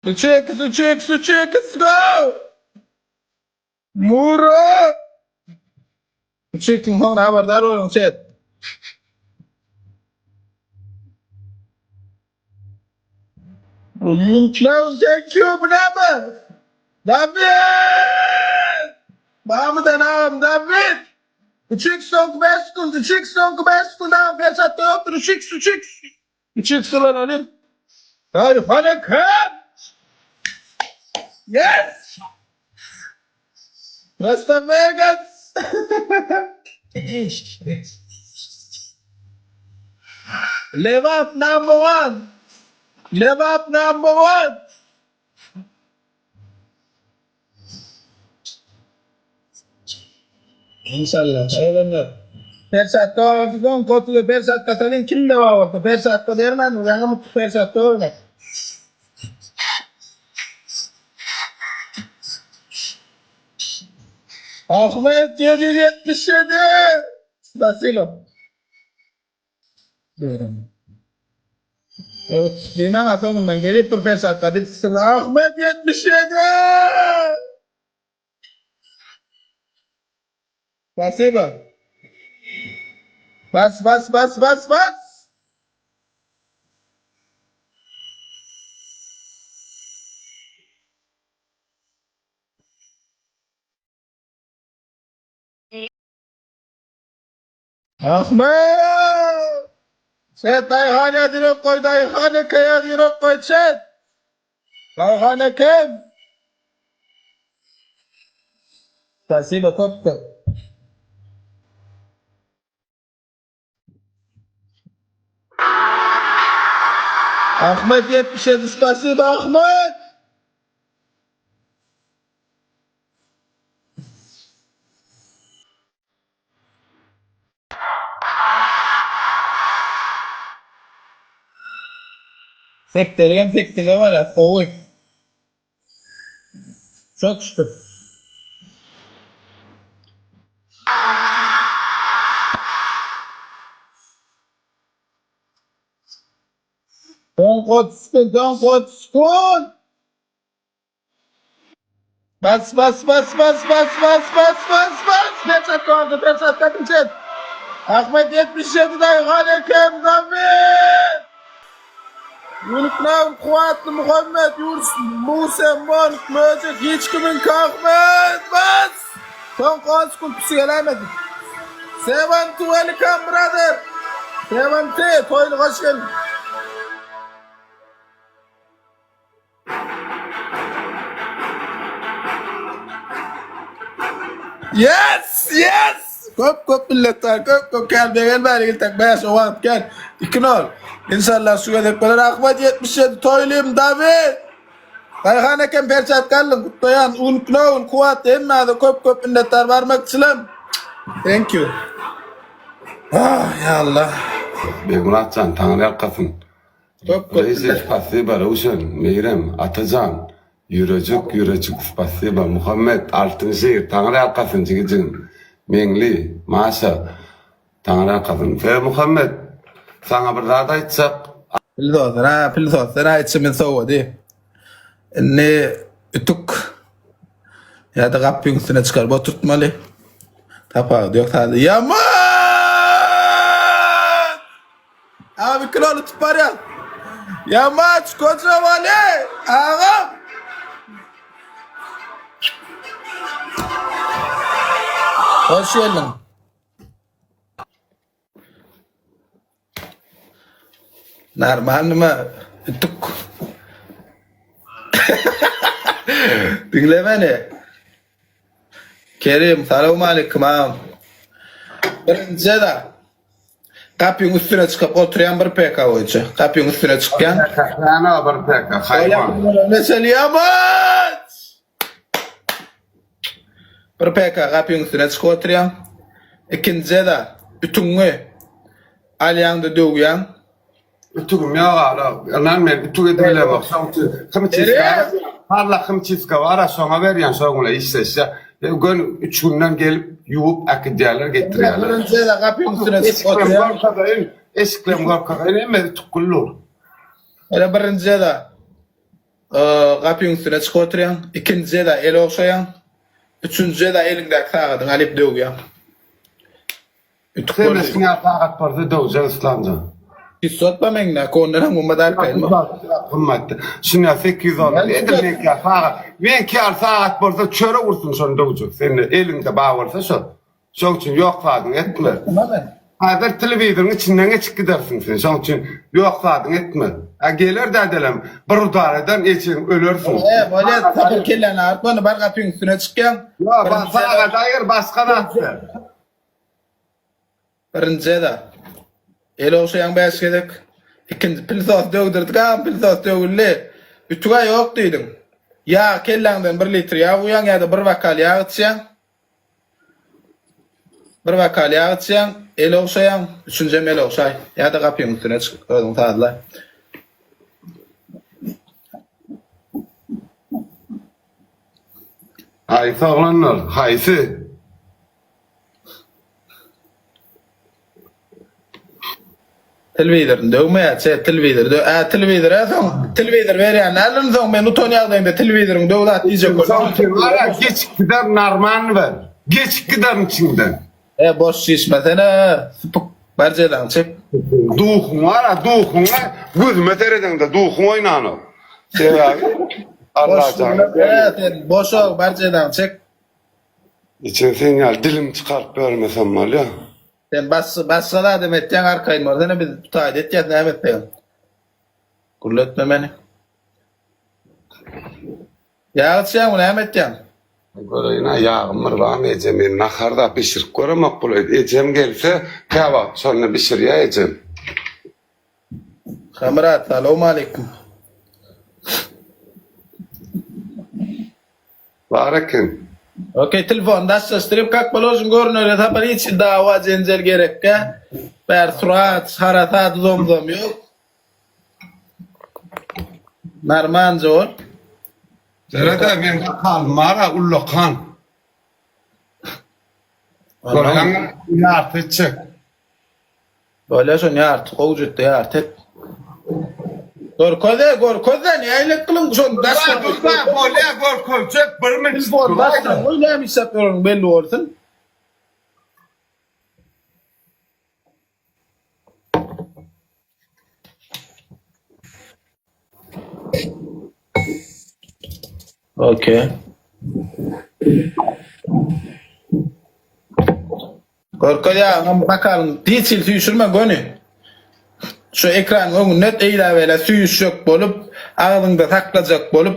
3x 3x 3x go! Mura! 3x'iň soňuna habardar boluň chat. No, thank you, bu näme? David! Mahmut agam, David! 3x soňky 5 sekund, 3x soňky 5 sekund agam, perçatka ýokdur, 3x, 3x! 3x ulanalyň. Taýhan eken! Yes! Rasta Vegas! Lebap number one! Lebap number one! İnşallah. Eýlenler. Perçatka bolsa soň gotuga perçatka salyň kimde bar bolsa perçatka bermän ýaňy mutlu perçatka bermek. Ahmet 777 Spasibo. Buyurun. Evet, diýmäň soňundan gelip bir perçatka bitsin. Ahmet 77! Spasibo. Bas bas bas bas bas. Ahmet! Sen Daýhana ýürek goý, Daýhan ekeýe ýürek goý, çet! Daýhan ekem! Spasibo köp köp. Ahmet 77 spasibo Ahmet! Sekdirgem sekdige barýar gowy. Çok şükür. Soňky 30 gün, soňky 30 gün. Bas bas bas bas bas bas bas bas bas. Peçat vardı peçat peçat. Ahmet 77 dayı aleyküm David. Ýülüknäň Kuwwatly Muhammet Ýurs Musa Monk Möjek hiç kimiňki Ahmet bas! Soňky on sekunt pisi geläýmesin. Seventy welcome brother. Seventy toýly hoş geldiň. Yes! Yes! Köp köp milletler, köp köp gel begel bäri giltek 5 o wagt gel. 2-0. İnşallah şu gezek bolar. Ahmet 77 toýlym David. Daýhan eken perçat galdyň gutlaýan. Unutma kuwat hemmäde köp köp minnetdar barmakçylam. Thank you. Ah ya Allah. Begmyratjan taňry ýalkasyn. Köp köp Reisi spasiba Röwşen, Meýrem, Atajan, Ýürejik, Ýürejik spasiba Muhammet, Altyn şir, Taňry ýalkasyn jigijigim, Meňli, Maşa, Taňry ýalkasyn. Se Muhammet, saňa bir zat aýtjak. Filosoflar, ha, filosoflar ha, içimiz sowady. Indi ütük ýa-da gapyň üstüne çykaryp oturtmaly. Tapawudy ýok, sady. Ýaman! Abi kilo tutup barýar. Ýamaç Kojawaly agam. Hoş geldiň. Normal nime? Tuk. Diňle meni. Kerim, salam aleyküm agam. Birinji da Gapyň üstüne çykyp oturýan bir PK boýunça. Gapyň üstüne çykýan. Näme bir PK haýwan. Mesele ýamaç. Bir PK gapyň üstüne çykyp oturýan. Ikinji de ütüňi alýaň-da döwýäň. Ütügim ýok ala. Ynam men ütük edip bilemok. Şoň üçin himçiska parlak himçiska bar şoňa berýän şoň bilen işleşýär. Göni üç günden gelip ýuwup äkidýärler getirýärler. Birinji de gapyň üstüne çykyp oturýan. Görkezeýin. Eşiklerim görkezeýin hemme ütük gül dur. Hele birinji de. gapyň üstüne çykyp oturýaň. Ikinji jeza el ogşaýaň. Üçünji jeza eliňdäki sagadyňy alyp döwýäň. Ütük Sen boldy. üstüňe sagat bolsa döwjek Islamjan. Pissotma meňdäki ondan hem gymmat arkaýyn bol. Gymmat. Şunya 800 dollar. Edil meňki ýaly sagat. Meňki ýaly sagat bolsa çörek ursun şony döwjek. Sende eliňde bar bolsa şo. Şoň üçin ýok zadyňy etme. Häzir telewizoryň içinden geçip gidersiň sen. Şoň üçin ýok zadyňy etme. A geler dädelem bir udar eden ejeň ölersiň. E, bolýa, sapar kelläni agyrtma, indi bar gapyň üstüne çykýaň. Ýok, sagat aýyr başga zat ber. Birinji jeza. El ogşaýaň bäş gezek. Ikinji pilsos döwdürdik agam pilsos döwüldi. Ütüg-ä ýok diýdiň. Ýag kelläňden bir litr ýag guýaň ýa-da bir bokal ýag içýäň. Bir bokal ýag içýäň, el ogşaýaň, üçünjem el ogşaý. Ýa-da gapyň üstüne çyk, özüň sazla. Haýsy oglanlar? Haýsy? Telewizoryny döwmeýär, çe, telewizory döw, ä, telewizor, ä, soň, telewizor berýän däldirin soň, men utan ýagdaýymda telewizoryňy döw zat diýjek bolsam. Soň sen bar-a, geçip gider narman ber. Geçip giderin içiňden. E, boş şişmesene, sypyk, bar jezaňy çek. Duhuň bar-a, duhuňa gözüme seredeňde duhuň oýnanok. Sebäbi Allajan. E, sen boş-ow, bar jezaňy çek. Içen sen ýaly dilimi çykaryp bermesem bolýa. Sen başga başga zadam etýäň arkaýyn bolsana biz bu taýda etýäs näme etseňem. Gürletme meni. Ýag içýäňmi näme etýäň? Göreýin-ä ýagym bir barmy ejem men nahar-da bişirip göremok bul ejem gelse käwagt şonda bişirýä ejem. Hamyrat salowmaleýkim. Bar eken. Ok telefony daşlaşdyryp kak položen görüner sapar hiç dawa jenjel gerekgä bäri surat harasat zom zom ýok narmanja bol. Serede meň sakalym bara ullakan. Görýäňmi ýarty etjek. Bolýa şony ýarty gowy jütde ýarty et. Görkez-e, görkez-de, nähili kylyň şony daş Dur dur bolýa görkezjek bir minut. Telefon daşdan goý näme işläp ýöreniň belli bolsun. Okey. Görkez ýaňam bakalyň hiç hili süýşürme göni. Şu ekranyň öňünde eýläbeýlä süýşjek bolup, agzyňda saklajak bolup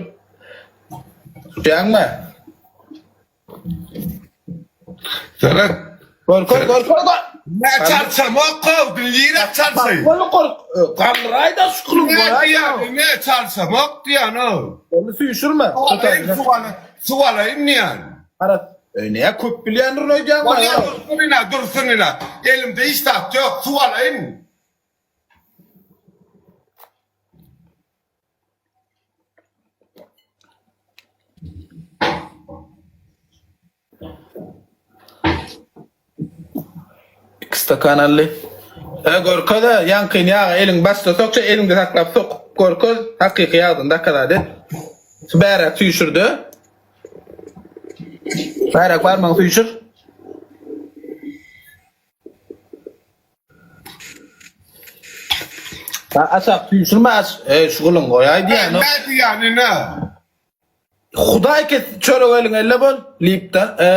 Düşýäňmi? Seret. Görkez, görkez. Ne çalşamok kowdun ýene çalşaýyn. Goly gork, galdyraýda şu kuluň goýaý. Ne çalşamok diýen o. Ony süýşürme. Suw alaýyn, suw alaýyn diýen. Gara, ne köp bilýändirin öýdýäň Bolýa dursun ine, dursun ine. Elimde hiç zat ýok, suw alaýyn. Iki stakan aldy. E, görkez-e, ýaňkyny ýaga eliň başda sokça, eliňde saklap sokup görkez, hakyky ýagdan dakazat et. Şu bäräk süýşür-de. Bäräk barmagyňy süýşür. Ha, aşak süýşürme aş. Ey, şu gylyň goýaý diýýän. Ne diýýän ine? Hudaý kes çörek eliň elle bol. Lipden. E.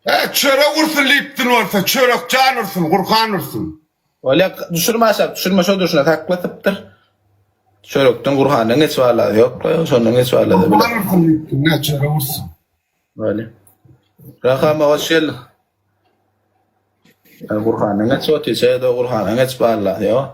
E, çörek ursun Lipton bolsa, çörek jan ursun, Gurhan ursun. Bolýa, düşürme aşak, düşürme şo durşuna saklasypdyr. Çörekden Gurhandan geçip alady ýok, la, şondan geçip alady bile. Gurhan ursun Lipton, ne çörek ursun. Bolýa. Rahama hoş geldiň. Gurhandan geçip otyr, şeýle Gurhandan geçip alady ýok.